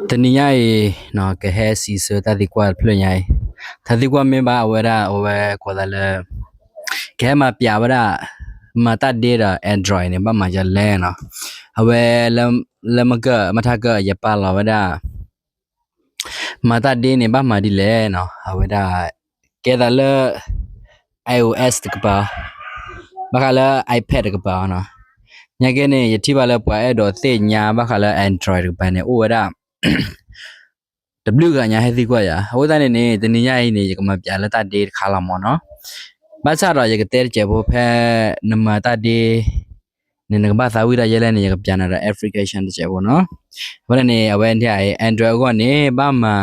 တနံၤညါအံၤ ကဟဲစံးဆၢတၢ်သံကွၢ်တဖျၢၣ်ညါအံၤ, တၢ်သံကွၢ်မ့ၢ်ဘၣ်အဝဲဒၣ် အဝဲကိးသးလၢ ကဟဲမၤပျးဝဲဒၣ် မၤတၢ်ဒ့ဒီး Android န့ၣ် ဘၣ်မၤဒ်လဲၣ်နီၤ. အဝဲ လၢမကၢၢ် မထါကၢၢ် ယပာ်လီၤဝဲဒၣ် မၤတၢ်ဒ့န့ၣ် ဘၣ်မၤဒ်လဲၣ်နီၤ. အဝဲဒၣ် ကဲသးလၢ iOS တကပၤ, ဘၣ်ဃးလၢ iPad တကပၤနီၤ. ညါက့န့ၣ် ယထံၣ်ဘၣ်လၢပှၤအဲၣ်ဒိးသ့ၣ်ညါဘၣ်ဃးလၢ Android တကပၤန့ၣ် အိၣ်ဝဲဒၣ် တဘျုးဂၤညါဟဲသံကွၢ်ယၤ. အဃိသတးန့ၣ်န့ၣ် တနံၤညါအံၤန့ၣ် ယကမၤပျးလၢတၢ်ဒ့တခါလီၤမၢ်နီၤ. ဘၣ်ဆၣ်ဒီးယကတဲတစဲးဖိဖဲ နမၤတၢ်ဒ့ န့ၣ် နကဘၣ်သးဝံၣ်တၢ်ယဲလဲၣ်န့ၣ် ယကပျးနၤဒီး application တစဲးဖိနီၤ. အဃိန့ၣ်န့ၣ် အဝဲန့ၣ် Android အဂီၢ်န့ၣ် ဘၣ်မၤ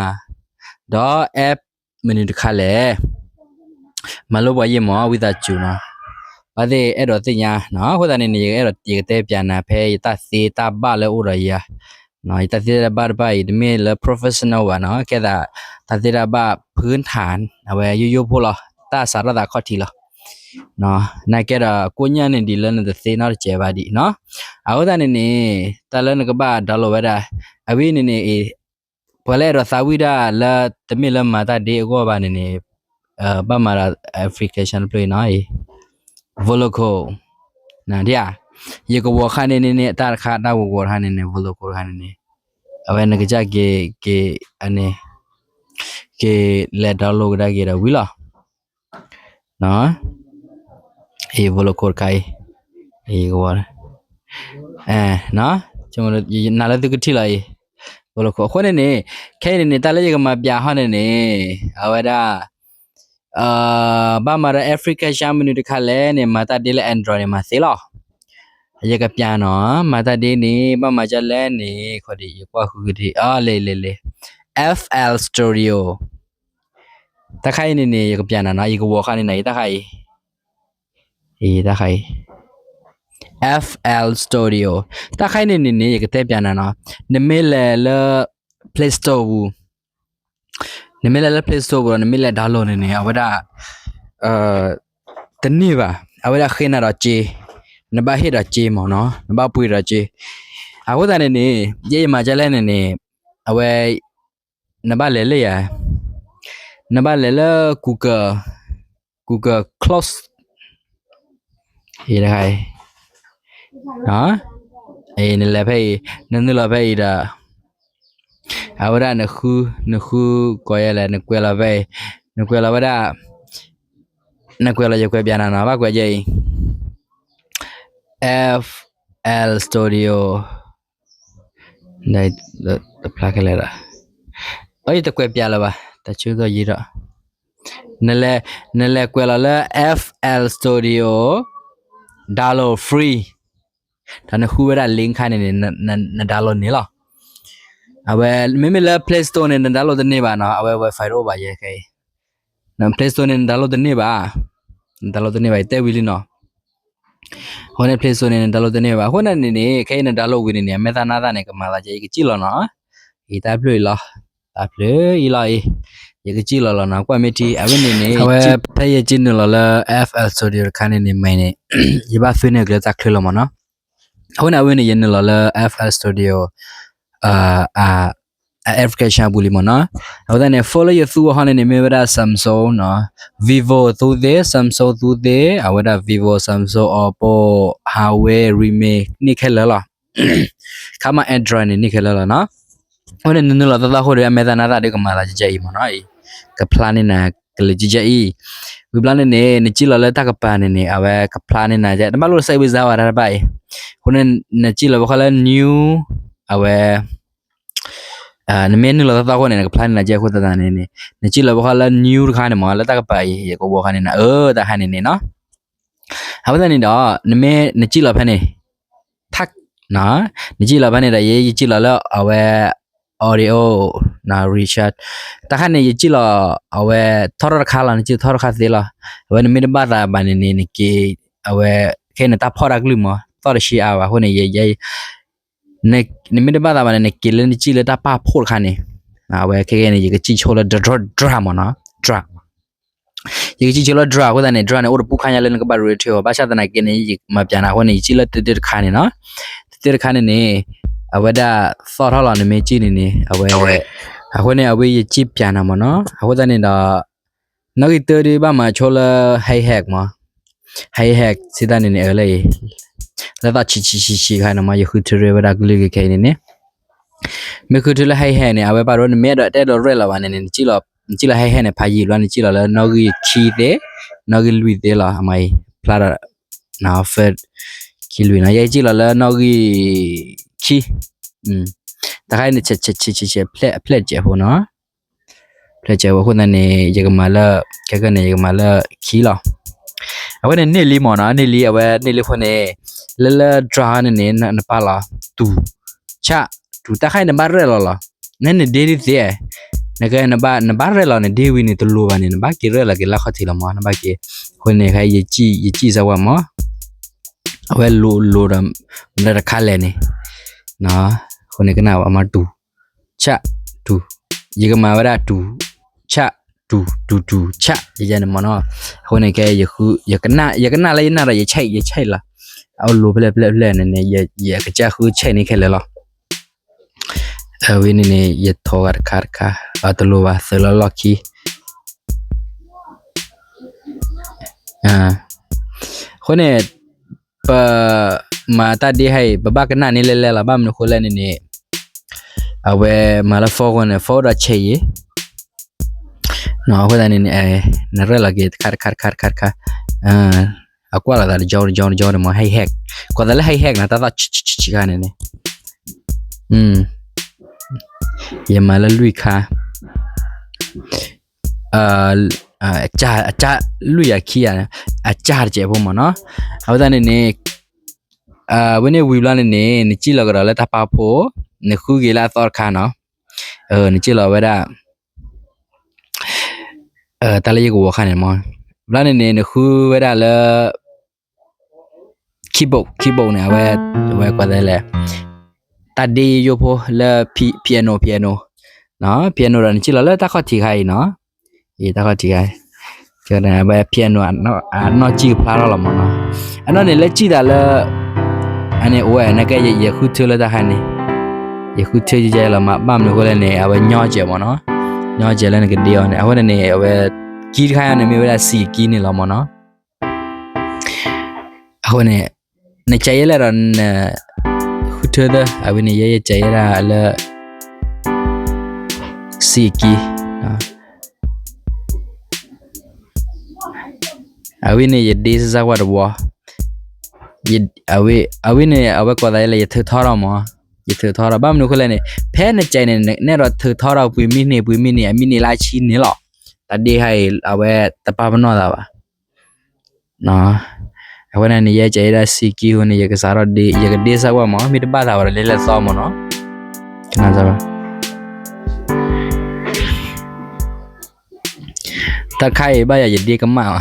ဒီး app မနုၤတခါလဲၣ်. မၤလိပှၤယံာ်မၢ် ဝံသးစူၤနီၤ. ဘၣ်သ့ၣ်အဲၣ်ဒိးသ့ၣ်ညါနီၤ. အဃိသတးန့ၣ်န့ၣ် ယကအဲၣ်ဒိး ယကတဲပျးနၤဖဲယတၢ်သ့တၢ်ဘၣ်လၢအိၣ်ဒီးယၤ, ယတၢ်သ့တၢ်ဘၣ်တဖၣ်အံၤ တမ့ၢ်လၢ professional ဘၣ်နီၤ, ကဲသး တၢ်သ့တၢ်ဘၣ် พื้นฐาน အဝဲယိယိဖိလီၤ, တၢ်စးထီၣ်သးခီၣ်ထံးလီၤ. နကဲဒီးကိးညၣ်န့ၣ်ဒ်လၢနတသ့နီတစဲးဘၣ်ဒံးနီၤ. အဃိသတးန့ၣ်န့ၣ် တၢ်လၢနကဘၣ် download ဝဲဒၣ် အဝဲန့ၣ်န့ၣ် ပှၤလၢအဲၣ်ဒိးသးဝံၣ်ဒၣ်လၢတမ့ၢ်လၢမၤတၢ်ဒ့အဂီၢ်ဘၣ်န့ၣ်န့ၣ် ဘၣ်မၤဒီး application တဖျၢၣ်အံၤနီၤ, Voloco နၤဒ်ဧါ, ယကဝီၤခါန့ၣ်န့ၣ်န့ၣ် တၢ်တခါ တၢ်ဝီၤဝီၤတခါန့ၣ်န့ၣ် Voloco တခါန့ၣ်န့ၣ် အဝဲနကစၢ်က့ၤ က့ၤ အန့ၣ် က့ၤလဲၤ download ကဒါက့ၤဒီးဝံၤလီၤ. အံၤ Voloco တခါအံၤ အံၤကဝီၤ နၤလၢသုကထံၣ်လီၤအံၤ Voloco အဃိန့ၣ်န့ၣ် ခဲအံၤန့ၣ်န့ၣ် တၢ်လၢယကမၤပျးဟီန့ၣ်န့ၣ် အဝဲဒၣ် ဘၣ်မၤဒီး application မနုၤတခါလဲၣ်န့ၣ် မၤတၢ်ဒ့လၢ Android န့ၣ် မၤသ့လီၤ. ယကပျးနီၤ မၤတၢ်ဒ့န့ၣ် ဘၣ်မၤဒ်လဲၣ်န့ၣ် ခီဒံး ယကွၢ်ဃုကဒံး အလဲၤလဲၤလဲၤ FL Studio တၢ်ခါအံၤန့ၣ်န့ၣ် ယကပျးနၤနီၤ ယကဝီၤခါန့ၣ်နၤ ယတၢ်ခါအံၤ အံၤတၢ်ခါအံၤ FL Studio တၢ်ခါအံၤန့ၣ်န့ၣ်န့ၣ် ယကတဲပျးနၤနီၤ နမ့ၢ်လဲၤလၢ Play Store ပူၤ နမ့ၢ်လဲၤလၢ Play Store ပူၤဒီး နမ့ၢ်လဲၤ download န့ၣ်န့ၣ် အဝဲဒၣ် တန့ၢ်ဘၣ် အဝဲဒၣ်ဃ့နၤဒီးစ့ နဘၣ်ဟ့ၣ်ဒီးစ့မၢ်နီၤ နဘၣ်ပှ့ၤဒီးစ့ အဃိသတးန့ၣ်န့ၣ် ယဲယမၤဒ်လဲၣ်န့ၣ်န့ၣ် အဝဲ နဘၣ်လဲၤလၢယၤ နဘၣ်လဲၤလၢ Google Google Chrome အံၤတခါအံၤ နလဲၤဖဲအံၤ နနုာ်လီၤဖဲအံၤဒီး အဝဲဒၣ်နဃု နဃုကိးယဲလဲၣ် နကွဲးလီၤဖဲအံၤ နကွဲးလီၤဝဲဒၣ် နကွဲးလီၤ ယကွဲးပျးနၤနီၤ ဘၣ်ကွဲးယဲအံၤ FL Studio တဖျါခဲလၢာ်ဒီး အယတကွဲးပျးလၢၤဘၣ် တၢ်ဆၢကတီၢ်ယံာ်ဒီး နလဲၤကွဲးလီၤလၢ FL Studio download free ဒီးနဃုဝဲဒၣ် link ခါန့ၣ်န့ၣ် န download န့ၢ်လီၤ. အဝဲ မ့မ့ၢ်လၢ Play Store န့ၣ် န download တန့ၢ်ဘၣ်နီၤ အဝဲ Wi-Fi တအိၣ်ဘၣ်ယဲခဲအံၤ Play Store န့ၣ် န download တန့ၢ်ဘၣ် န download တန့ၢ်ဘၣ် ယတဲဝံၤလံနီၤ အဃိန့ၣ် Play Store န့ၣ် န download တန့ၢ်ဘၣ် အဃိန့ၣ်န့ၣ် ခဲအံၤန download ဝံၤန့ၣ်န့ၣ် အမဲာ်သၣ်နါသၣ်န့ၣ် ကမၤသးကဲ ယကစံၣ်လီၤနီၤ အံၤတၢ်ဖျၢၣ်အံၤလီၤ တၢ်ဖျၢၣ်အံၤလီၤအံၤ ယကစံၣ်လီၤလီၤနီၤ ကွၢ်မ့ၢ်ထံ အဝဲန့ၣ်န့ၣ် အဝဲဖဲယက့ၤနုာ်လီၤလၢ FL Studio တခါန့ၣ်န့ၣ် မ့ၢ်န့ၣ် ယဘၣ်သ့န့ၢ်ကျဲတၢ်ချၢလီၤမၢ်နီၤ အဃိန့ၣ် အဝဲန့ၣ် ယနုာ်လီၤလၢ FL Studio အ application အပူၤလံမၢ်နီၤ အဃိသတးန့ၣ် phone လၢယသူအီၤဟီန့ၣ်န့ၣ် မ့ၢ်ဝဲဒၣ် Samsung နီၤ Vivo သူသ့ Samsung သူသ့ အဝဲဒၣ် Vivo Samsung Oppo Huawei Realme န့ၢ်ခဲလၢာ်လီၤ ခါမး Android န့ၣ် န့ၢ်ခဲလၢာ်လီၤနီၤ အဃိန့ၣ် နနုာ်လီၤသီသီအဃိဒီး အမဲာ်သၣ်နါသၣ်ဒီးကမၤသးကဲကဲအံၤမၢ်နီၤ ကဖျါန့ၢ်နၤကလုာ်ကဲကဲအံၤ ဝံၤဘျီန့ၣ်န့ၣ် နစံၣ်လီၤလၢတၢ်ကပၤန့ၣ်န့ၣ် အဝဲကဖျါန့ၢ်နၤကဲ နဘၣ်လိၣ် စဲးဝံစါဝဲဒၣ်တဘၣ်အံၤ အဃိန့ၣ် နစံၣ်လီၤဘၣ်ဃီလၢ new အဝဲ နမ့ၢ်နုာ်လီၤသီသီအဃိန့ၣ် နကဖျါန့ၢ်နၤကဲအဃိသတးန့ၣ်န့ၣ် နစံၣ်လီၤဘၣ်ဃီလၢ new တခါန့ၣ်မၢ် လၢတၢ်ကပၤအံၤ ယကဝီၤခါန့ၣ်နၤ အၢ တၢ်ခါန့ၣ်န့ၣ်နီၤ အဃိသတးန့ၣ်ဒီး နမ့ၢ်နစံၣ်လီၤဖဲန့ၣ် ထၣ် နစံၣ်လီၤဖဲန့ၣ်ဒီး ယဲယစံၣ်လီၤလၢအဝဲ audio န research တၢ်ခါန့ၣ် ယစံၣ်လီၤ အဝဲ ထီထီၣ်တခါလီၤ နစံၣ်ထီထီၣ်တခါသ့လီၤ အဝဲနမ့ၢ်တဘၣ်သးဘၣ်န့ၣ်န့ၣ် နက့ၤ အဝဲ ခဲအံၤနတၢ်ဖီၣ်တၢ်ကလုၢ်မၢ် သီၣ်တဆံအါဘၣ် အဃိန့ၣ် ယဲ နမ့ၢ်တဘၣ်သးဘၣ်န့ၣ် နက့ၤလၢနစံၣ်လၢတၢ်ပာ်ဖှိၣ်တခါန့ၣ် အဝဲခဲကဲန့ၣ် ယကစံၣ်ဆိလၢ dra မၢ်နီၤ dra ယကစံၣ်ဆိလၢ dra အဃိသတးန့ၣ် dra န့ၣ် အိၣ်တပူၤခါညါလၢနကဘၣ် retrieve အီၤ ဘၣ်ဆၣ်သနာ်က့န့ၣ် ယမၤပျးနၤအဃိန့ၣ် ယစံၣ်လၢတၢတၢတခါန့ၣ်နီၤ တၢတၢတခါန့ၣ်န့ၣ် အဝဲဒၣ်သီၣ်ထီၣ်လီၤ နမ့ၢ်စံၣ်န့ၣ်န့ၣ် အဝဲ, အဃိန့ၣ် အဝဲယစံၣ်ပၠးနၤမ့ၢ်နီၤ, အဃိသတးန့ၣ်ဒီး နီၣ်ဂံၢ်တၢဒုးဘၣ်မၤဆိလၢ high hat မး, high hat စံးတၢ်န့ၣ်န့ၣ် အၢလၢအံၤ, လၢသီၣ်ဆံးဆံးဆံးဆံးခါန့ၣ်မး ယဃုထၢရ့ဝဲဒၣ်ကလုၢ်ကခဲအံၤန့ၣ်န့ၣ်, မ့ၢ်ဃုထၢလၢ high hat န့ၣ် အဝဲဘၣ်ဒိ နမ့ၢ်အဲၣ်ဒိးတအဲၣ်ဒိးရဲၣ်လီၤဘၣ်န့ၣ်န့ၣ် နစံၣ်လီၤ high hat န့ၣ် ဖးယံာ်ဘျီ နစံၣ်လီၤလၢနီၣ်ဂံၢ်ခံသ့, နီၣ်ဂံၢ်လွံၢ်သ့လီၤ အမၤအံၤ, ဖျါဒီး first ခံလွံၢ်နီၤ, ယဲယစံၣ်လီၤလၢနီၣ်ဂံၢ်ခံ, တခါအံၤန့ၣ် ဆဲးဆဲးဆဲးဆဲးဆဲး အဖျဲၣ်စဲးဖိနီၤ, ဖျဲၣ်စဲးဖိအဃိသတးန့ၣ် ယကမၤလၢ ခဲကနံၣ်န့ၣ် ယကမၤလၢခံလီၤ, အဝဲန့ၣ်န့ၢ်လံမ့ၢ်နီၤ, န့ၢ်လံ အဝဲန့ၢ်လံအဃိန့ၣ် လၢလၢ draw န့ၣ်န့ၣ် နပာ်လီၤ တူၢ်, ဆၣ်, တူၢ် တၢ်ခါအံၤနဘၣ်ရဲၣ်လီၤလီၤ, နနဒ့ဒ်သ့, နကဲ နဘၣ် နဘၣ်ရဲၣ်လီၤနဒ့ဝံၤန့ၣ် တလိၤဘၣ်န့ၣ် နဘၣ်က့ၤရဲၣ်လီၤက့ၤလၢခီၣ်ထံးလီၤမး နဘၣ်က့ၤ, အဃိန့ၣ် ခဲအံၤ ယစံၣ်စၢ်ဝဲမး, အဝဲလိၤလိၤဒီး မတၤတခါလဲၣ်န့ၣ်, အဃိန့ၣ်ကနၣ်ဝဲမး တူၢ်, ဆၣ်, တူၢ်, ယကမၤဝဲဒၣ်တူၢ်, ဆၣ်, တူၢ်, တူၢ်, တူၢ်, ဆၣ် ယယဲန့ၣ်မ့ၢ်နီၤ, အဃိန့ၣ်ခဲအံၤ ယကနၣ်လၢယနၢ်ဒီး ယဆဲး ယဆဲးလီၤ, အလိၤဖျဲၣ်ဖျဲၣ်ဖျဲၣ်န့ၣ်န့ၣ် ယကစၢ်ဃုဆဲးန့ၣ်ခဲလၢာ်လီၤ အဝဲန့ၣ်န့ၣ် ယထိးဂၤတခါတခါ, တလိၤဘၣ် သုးလီၤလီၢ်ခံ, အဃိန့ၣ် ပမၤတၢ်ဒ့ဟဲအံၤ ပဘၣ်ကနၣ်န့ၢ်လဲၣ်လဲၣ်လီၤ, ဘၣ်မနုၤဃိလဲၣ်န့ၣ်န့ၣ်, အဝဲမၤလၢ phone အဃိန့ၣ် phone ဒီးဆဲးယံၤ, အဃိသတးန့ၣ်န့ၣ် နရဲၣ်လီၤက့ၤတခါတခါတခါတခါတခါ, အကွၢ်လီၤသးတကၠီတကၠီတကၠီန့ၣ်မ့ၢ် high hat, ကွၢ်သးလၢ high hat နီၤ တၢ်သီၣ်ဆံးဆံးဆံးခါန့ၣ်န့ၣ်, ယမၤလၢလွံၢ်ခါ အကၢ်လွံၢ်ယၤခံယၤန့ၣ်, အကၢ်တစဲးဖိမ့ၢ်နီၤ, အဃိသတးန့ၣ်န့ၣ်, အဝဲန့ၣ်ဝံၤဘျီန့ၣ်န့ၣ် နစံၣ်လီၤကဒီးလၢတၢ်ပာ်ဖှိၣ်, နဃုက့ၤလၢအသီတခါနီၤ, နစံၣ်လီၤဝဲဒၣ် တၢ်လၢယကဝီၤခါန့ၣ်မ့ၢ်, ဘျီန့ၣ်န့ၣ် နဃုဝဲဒၣ်လၢ keyboard, keyboard န့ၣ် အဝဲ, အဝဲကွၢ်သးလဲၣ်, တၢ်ဒ့ယိယိဖိလၢ piano, piano, piano ဒီး နစံၣ်လီၤလၢတၢ်ခီၣ်ထံးခါအံၤနီၤ, တၢ်ခီၣ်ထံးခါ, အဝဲ piano အနီၢ်စံၣ်ကဖျါထီၣ်လီၤမ့ၢ်နီၤ, အနီၢ်န့ၣ်လၢစံၣ်သးလၢ အန့ၣ်အိၣ်ဝဲ နကဲ ယဃုထၢလၢတၢ်ခါန့ၣ်, ယဃုထၢယဲလီၤမး ဘၣ်မနုၤအဃိလဲၣ်န့ၣ် အဝဲညီကဲမ့ၢ်နီၤ, ညီကဲလၢနကဒ့အီၤန့ၣ် အဃိန့ၣ်န့ၣ် အဝဲ ကံတခါအံၤန့ၣ် မ့ၢ်ဝဲဒၣ် C key န့ၣ်လီၤမ့ၢ်နီၤ, အဃိန့ၣ် နကဲယဲလဲၣ်ဒီး နဃုထၢသၢ အဝဲန့ၣ် ယဲယကဲယဲဒၣ်လၢ C key, အဝဲန့ၣ် ယဒ့စၢ်ဝဲတဝီ, အဝဲန့ၣ် အဝဲကွၢ်သးယဲလဲၣ် ယထုးထီထီၣ်မး, ယထုးထီထီၣ် ဘၣ်မနုၤအဃိလဲၣ်န့ၣ် ဖဲနကဲန့ၣ် နဲၣ်ဒီးထုးထီထီၣ် ပှဲၤမံးနံး ပှဲၤမံးနံး အမံးနံးလၢအဆံန့ၣ်လီၤ, တၢ်ဒ့ဟဲအံၤ အဝဲတပာ်ပနီၣ်သးဘၣ် အဃိန့ၣ်န့ၣ် ယဲကဲယဲဒၣ် C key အဃိန့ၣ် ယကစးထီၣ်ဒ့ ယကဒ့စၢ်ဝဲမး မ့ၢ်တဘၣ်သးဘၣ်ဒီး လဲၤလဲၤသီမးနီၤ, ကနၣ်စၢ်ဘၣ် တၢ်တခါအံၤဘၣ်ယၤ ယဒ့ကမၣ်,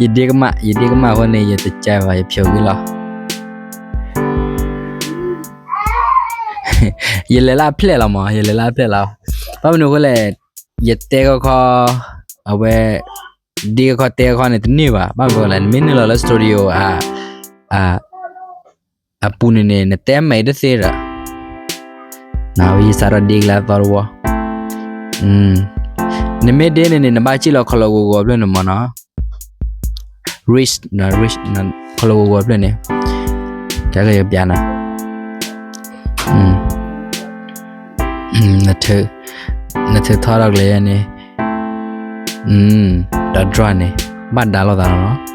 ယဒ့ကမၣ် ယဒ့ကမၣ်အဃိန့ၣ် ယတကဲဘၣ် ယဖျိးဂ့ၤလီၤ, ယလဲၤလၢအဖျဲၣ်လီၤမး ယလဲၤလၢအဖျဲၣ်လီၤ, ဘၣ်မနုၤအဃိလဲၣ်, ယတဲကခီ အဝဲ ဒ့ကခီတဲကခီန့ၣ် တန့ၢ်ဘၣ်, ဘၣ်မနုၤအဃိလဲၣ် နမ့ၢ်နုာ်လီၤလၢ studio အပူၤန့ၣ်န့ၣ် နတဲမ့ၢ်တသ့ဒီး ဝဲယစးထီၣ်ဒ့ကလၢအသီတဝီ, နမ့ၢ်ဒ့န့ၣ်န့ၣ် နဘၣ်စံၣ်လီၤခီလီၤဂီၤဂီၤဖျၢၣ်န့ၣ်မးနီၤ, reach, reach ခီလီၤဂီၤဂီၤဖျၢၣ်န့ၣ်, ကဲကယပျးနၤ, နထုးထီထီၣ်ကလဲၤန့ၣ်, ဒီး drop န့ၣ် ဘၣ်ဒါလိာ်သးလီၤနီၤ,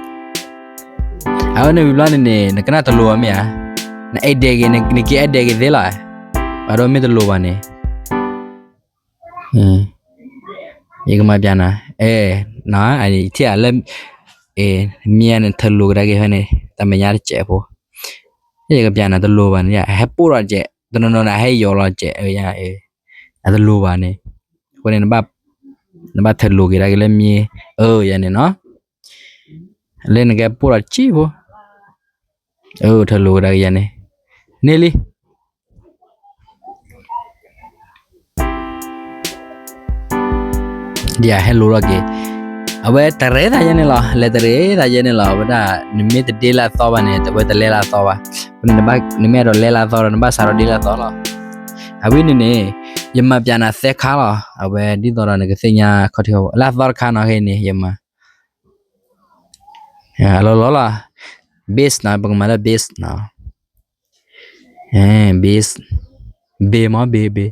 အဝဲန့ၣ်ဝံၤဘျီန့ၣ်န့ၣ် နကနၣ်တလိၤဘၣ်မ့ၢ်ဧါ, နအဲၣ်ဒဲးက့ၤ နက့ၤအဲၣ်ဒဲးက့ၤသ့လီၤ, ဘၣ်ဒိမ့ၢ်တလိၤဘၣ်န့ၣ် ယကမၤပျးနၤ, အဲ, ထံၣ်ဧါလၢ, မ့ၢ်န့ၣ် ထုးလိာ်ကဒါက့ၤဖဲန့ၣ် တၢ်မဲာ်ညါတစဲးဖိ, ယကပျးနၤတလိၤဘၣ်န့ၣ် အဟဲပိၢ်ထီၣ်စဲး, တနီၤနီၤန့ၣ် အဟဲယိာ်လီၤစဲး, အတလိၤဘၣ်န့ၣ်, အဃိန့ၣ် နဘၣ်ထုးလိာ်က့ၤဒၣ်က့ၤလၢမ့ၢ်, အၢ ယၤန့ၣ်နီၤ, လၢနကဲပိၢ်ထီၣ်စံၣ်ဖိ, အၢ ထုးလိာ်ကဒါက့ၤယၤန့ၣ်, န့ၢ်လံ ဒ်အဟဲလိာ်ထီၣ်က့ၤ, အဝဲတရဲသးယဲန့ၣ်လီၤ, လဲၤတရဲသးယဲန့ၣ်လီၤ, အဝဲဒၣ် နမ့ၢ်တဒ့လၢအသီဘၣ်န့ၣ် အဝဲတလဲလၢအသီဘၣ်, နမ့ၢ်အဲၣ်ဒိးလဲလၢအသီဒီး နဘၣ်စးထီၣ်ဒ့လၢအသီလီၤ. အဝဲန့ၣ်န့ၣ် ယမၤပၠးနၤသၢခါလီၤ. အဝဲဒ်သိးဒီးနကသ့ၣ်ညါခီၣ်ထံးခီၣ်ဘိ လၢအသီတခါနီၤ ခဲအံၤန့ၣ် ယမၤ အလီၢ်လီၤလီၤ. Bass နီၤ, ပကမၤလၢ bass နီၤ. Bass, bass မ့ၢ် bass, bass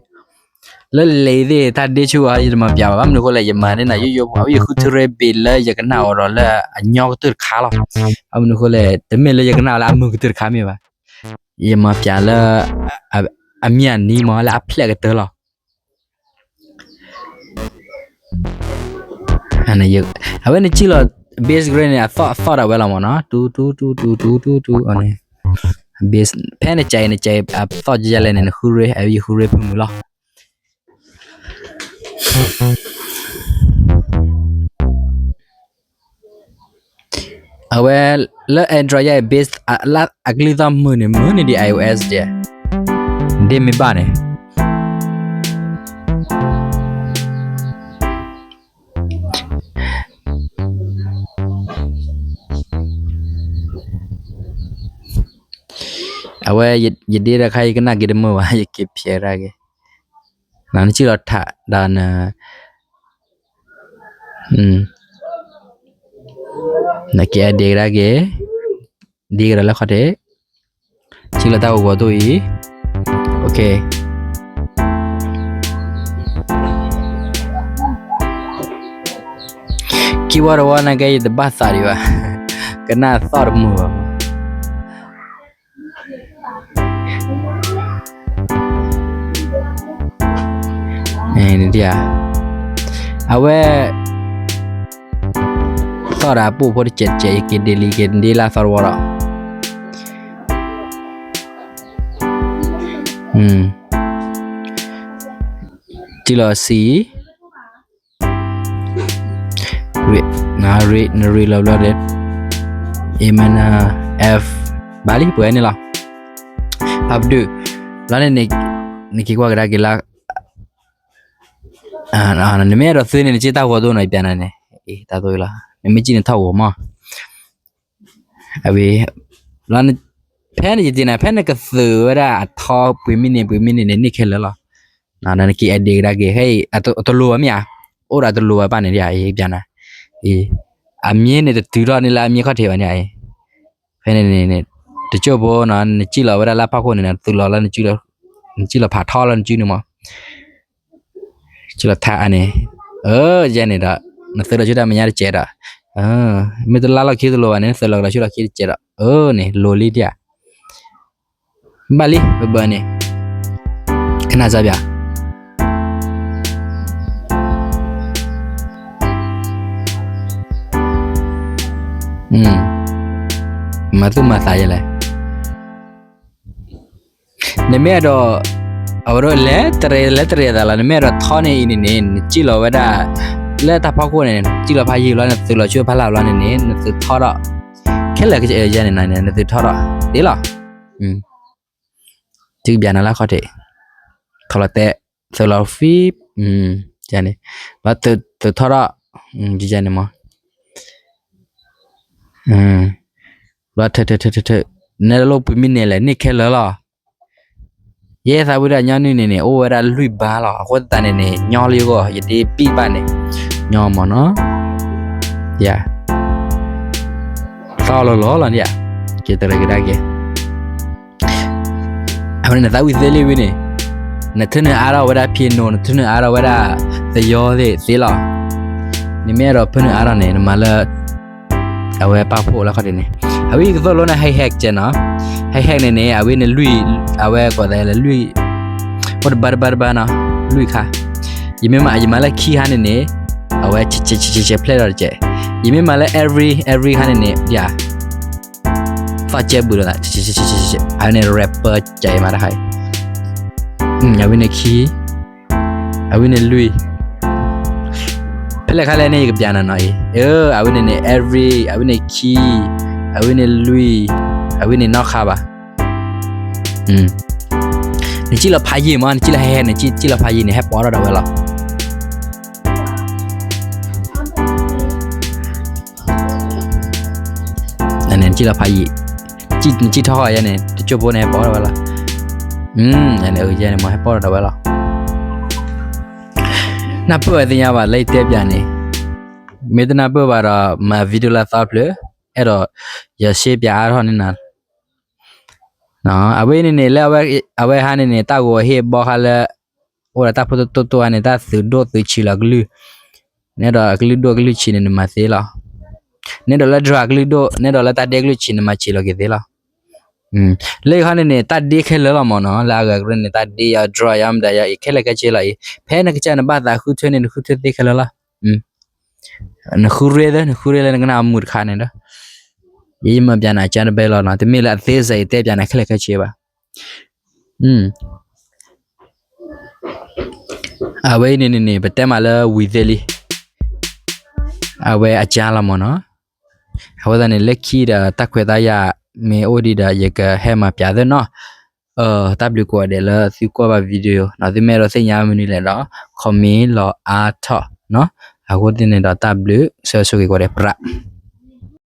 လၢလဲၤသ့ၣ် တၢ်ဒ့ဆူၣ်အီၤ ယတမၤပၠးဘၣ်. ဘၣ်မနုၤအဃိလဲၣ်, ယမၤန့ၢ်နၤယိယိဖိ, အဝဲယဃုထံရ့ bass လၢယကနၣ်အီၤဒီးလၢအညီကတၢၢ်တခါလီၤ. ဘၣ်မနုၤအဃိလဲၣ်တမ့ၢ်လၢယကနၣ်အီၤလၢအမုာ်ကတၢၢ်တခါမ့ၢ်ဘၣ်. ယမၤပၠးလၢ အမ့ၢ်အနံၤမ့ၢ် လၢအဖျဲၣ်ကတၢၢ်လီၤ. အဝဲနကံၣ်လီၤ bass ဂရ့ၣ်န့ၣ် အသီၣ်အသီၣ်ဒၣ်ဝဲလီၤမ့ၢ်နီၤ, တူတူတူတူတူတူတူအီၤန့ၣ်, bass ဖဲနကးအံၤ နကးအံၤ အသီၣ်ယဲလဲၣ်န့ၣ် နဃုရ့ၣ် အဝဲယဃုရ့ၣ်ဖုမုာ်လီၤ. အဝဲလၢ Android ယဲ bass အကလုၢ်သီၣ်မုာ်န့ၣ် မုာ်န့ၢ်ဒံး iOS ဒဲး, ဒ့မ့ၢ်ဘၣ်န့ၣ် အဝဲယဒ့တခါ ယကနၣ်က့ၤတမုာ်ဘၣ်, ယက့ၤဖျဲးရၣ်က့ၤ. နကံၣ်လီၤထးဒီးန နက့ၤအဒ့ကဒါက့ၤ, ဒ့ကဒီးလၢခီၣ်ထံး, စံၣ်လီၤတၢ်ဂီၤဂီၤတအိၣ်အံၤ, OK. ကံၣ်ဝီတဝီန့ၣ်ကဲ ယတဘၣ်သးဒံးဘၣ်, ကနၣ်သီၣ်တမုာ်ဘၣ်. အဝဲ သီၣ်ဒီးအပူၤဖိတစဲးတစဲး ယက့ၤဒ့လံ က့ၤဒ့လၢအသီတဝီဒီး စံၣ်လီၤ C, နရ့လီၤဘျီဒီး A minor, F, ဘၣ်လံ ပှဲၤန့ၣ်လီၤ. အပဒုး လီၤန့ၣ် နက့ၤကွၢ်ကဒါက့ၤလၢ နမ့ၢ်အဲၣ်ဒိးသုန့ၣ် နစ့ၢ်တၢ်ဂီၤဒိၣ်နီၤ ယပျးနၤန့ၣ်, တၢ်သိလီၤ နမ့ၢ်စံၣ်န့ၣ်ထီၣ်ဂီၤမး. အဝဲ ဖဲန့ၣ်ယတ့ၢ်နၤ ဖဲနကသုးဝဲဒၣ်အထီပှ့ၤမံးနံး ပှ့ၤမံးနံးန့ၣ် န့ၢ်ခဲလၢာ်လီၤ. နက့ၤ edit ကဒါက့ၤ ဟဲ တလိၤဘၣ်မ့ၢ်ဧါ, အိၣ်ဒီးတလိၤဘၣ်ဘၣ်န့ၣ် ယပျးနၤ, အမံၤန့ၣ်တတုၤထီၣ်န့ၢ်လၢအမံၤခီၣ်ထံးဘၣ်န့ၣ်, ဖဲန့ၣ်န့ၣ် တစိၢ်ဖိနီၤ နစံၣ်လီၤဝဲဒၣ်လၢဖီခိၣ်န့ၣ် နသုးလီၤလၢ နစံၣ်လီၤဖးထီလၢနစုန့ၣ်မး စံၣ်လီၤထးအန့ၣ်, အၢ ယဲန့ၣ်ဒီး နသုးလီၤဆူတၢ်မဲာ်ညါတစဲးဒီး, မ့ၢ်တလါလီၢ်ခံတလိၤဘၣ်န့ၣ် နသုးလီၤကဒီးဆူလီၢ်ခံတစဲးဒီး, အၢ န့ၣ် လိၤလံဒံးဧါ, ဘၣ်လံ ဘၣ်ဘၣ်န့ၣ်, ကနၣ်စၢ်ပျး မၤသူၣ်မၤသးယဲလဲၣ်. နမ့ၢ်အဲၣ်ဒိး အဝဲဒၣ်လဲၤတရံး လဲၤတရံးအသးလီၤ နမ့ၢ်အဲၣ်ဒိးထီန့ၣ်အံၤန့ၣ်န့ၣ် နစံၣ်လီၤဝဲဒၣ် လၢတၢ်ဖီခိၣ်န့ၣ် နစံၣ်လီၤဖးယံာ်လီၤ နသုးလီၤဆူဖးလၢ်ဘျီန့ၣ်န့ၣ် နသုးထီထီၣ် ခဲလၢာ်ကယဲန့ၣ်န့ၣ် နသုးထီထီၣ် ဒ်လီၤ. သုကဘၣ်နၤလၢခီၣ်ထံး ထီလီၤတဲ သုးလီၤဖံ န့ၣ် ဘၣ်သုးထီထီၣ် ယဲန့ၣ်မး ဘၣ်ထၢၣ်ထၢၣ်ထၢၣ်ထၢၣ်ထၢၣ် နဲတလိၣ်ပှ့ၤမံးနံးလဲၣ် န့ၢ်ခဲလၢာ်လီၤ. ယဲသးဝံၤဒီးညီနုၢ်န့ၣ်န့ၣ် အိၣ်ဝဲဒၣ်လွံၢ်ဘါလီၤ. အဃိသတးန့ၣ်န့ၣ် ညီလၢယဂီၢ် ယဒ့ဘံၣ်ဘၣ်န့ၣ် ညီမးနီၤ. ယၤ သီၣ်လီၤလီၤလီၤန့ၣ်ယၤ က့ၤတရံးကဒါက့ၤ အဝဲန့ၣ်နသးဝံၣ်သ့လံဝံၤန့ၣ် နထၢနုာ်အါထီၣ်ဝဲဒၣ် piano နထၢနုာ်အါထီၣ်ဝဲဒၣ် သယီသ့ၣ်သ့လီၤ. နမ့ၢ်အဲၣ်ဒိးဖၢနုာ်အါထီၣ်န့ၣ် နမၤလၢ အဝဲပာ်ဖှိၣ်လၢခီၣ်ထံးန့ၣ် အဝဲကသိၣ်လိန့ၣ် hi-hat ကဲနီၤ. Hi-hat န့ၣ်န့ၣ် အဝဲန့ၣ်လွံၢ် အဝဲကိးသးလၢလွံၢ် အိၣ်တဘၣ်တဘၣ်တဘၣ်နီၤ လွံၢ်ခါ. ယမ့ၢ်မၤ ယမၤလၢခံခါန့ၣ်န့ၣ် အဝဲဆဲးဆဲးဆဲးဆဲးဖျဲၣ်ဒီးတကဲး. ယမ့ၢ်မၤလၢ every every ခါန့ၣ်န့ၣ် ယၤ သီၣ်ကဲဘူးဒီး အဝဲန့ၣ် rapper ကဲမးတခါအံၤ အဝဲန့ၣ်ခံ အဝဲန့ၣ်လွံၢ် ဖဲလဲၣ်ခါလဲၣ်န့ၣ် ယကပျးနၤနီၤအံၤ အဝဲန့ၣ်န့ၣ် every အဝဲန့ၣ်ခံ အဝဲန့ၣ်လွံၢ် အဝဲန့ၣ်နီၣ်ခါဘၣ်. နစံၣ်လီၤဖးယံာ်မး နစံၣ်လီၤဟဲဟဲ နစံၣ်လီၤဖးယံာ်န့ၣ် ဟဲပိာ်ထီၣ်ဒၣ်ဝဲလီၤ. နစံၣ်လီၤဖးယံာ် နစံၣ်ထီၣ်ဃီယဲန့ၣ် တကၠိဖိန့ၣ်ဟဲပိာ်ထီၣ်ဝဲလီၤ. ယဲန့ၣ် ယဲန့ၣ် မ့ၢ်ဟဲပိာ်ထီၣ်ဝဲလီၤ. နၢ်ပၢၢ်ဝဲသ့ၣ်ညါဘၣ်လၢယတဲပၠးန့ၣ်, မ့ၢ်တနၢ်ပၢၢ်ဘၣ်ဒီး မၤ video လၢအသီတဖျၢၣ်, အဲၣ်ဒိး ယရှဲပၠးအါထီၣ်န့ၢ်နၤ. အဝဲန့ၣ်န့ၣ် လၢအဝဲဟါန့ၣ်န့ၣ် တၢ်ဂီၤဟ့ၣ်ဘီဃါလၢ အိၣ်ဒီးတၢ်ဖိတိၢ်တိၢ်ဧါန့ၣ် တၢ်သုးဒိၣ်သုးဆံးလီၤကလုၢ်, နအဲၣ်ဒိးအကလုၢ်ဒိၣ်ကလုၢ်ဆံးန့ၣ် နမၤသ့လီၤ. နအဲၣ်ဒိးလၢ drone ကလုၢ်ဒိၣ် နအဲၣ်ဒိးလၢတၢ်ဒ့ကလုၢ်ဆံး နမၤဆံးလီၤက့ၤသ့လီၤ. လၢယခီန့ၣ်န့ၣ် တၢ်ဒ့ခဲလၢာ်လီၤမ့ၢ်နီၤ, လၢအဂၤကရၢန့ၣ် တၢ်ဒ့ယၤ drone ယၤမတၤယၤအံၤ ခဲလၢာ်ခဲဆ့လီၤအံၤ, ဖဲနကစၢ်နဘၣ်သးဃုထၢန့ၣ် နဃုထၢသ့ခဲလၢာ်လီၤ. နဃုရ့သၢ နဃုရ့လၢနကနၣ်အမုာ်တခါန့ၣ်ဒီး, ယမၤပၠးနၤကၢတဘဲလီၤနီၤ, တမ့ၢ်လၢအသ့စ့ၢ်ယတဲပၠးနၤခဲလၢာ်ခဲဆ့ဘၣ်. အဝဲအံၤန့ၣ်န့ၣ်န့ၣ် ပတဲမးလၢဝံၤသ့လံ, အဝဲအကၢလီၤမ့ၢ်နီၤ. အဃိသတးန့ၣ် လၢခံဒီးတၢ်ခွဲးတၢ်ယာ်မ့ၢ်အိၣ်ဒံးဒီး ယကဟဲမၤပၠးသ့နီၤ. တၢ်ဘျုးကိးဂၤဒဲးလၢသုကွၢ်ဘၣ် video နီၤ, သုမ့ၢ်အဲၣ်ဒိးသ့ၣ်ညါမနုၤလဲၣ်ဒီး comment လီၤအါထီၣ်နီၤ. အဃိသတးန့ၣ်ဒီး တၢ်ဘျုး ဆၢဆိၣ်ဂ့ၤကိးဂၤဒဲး ပြး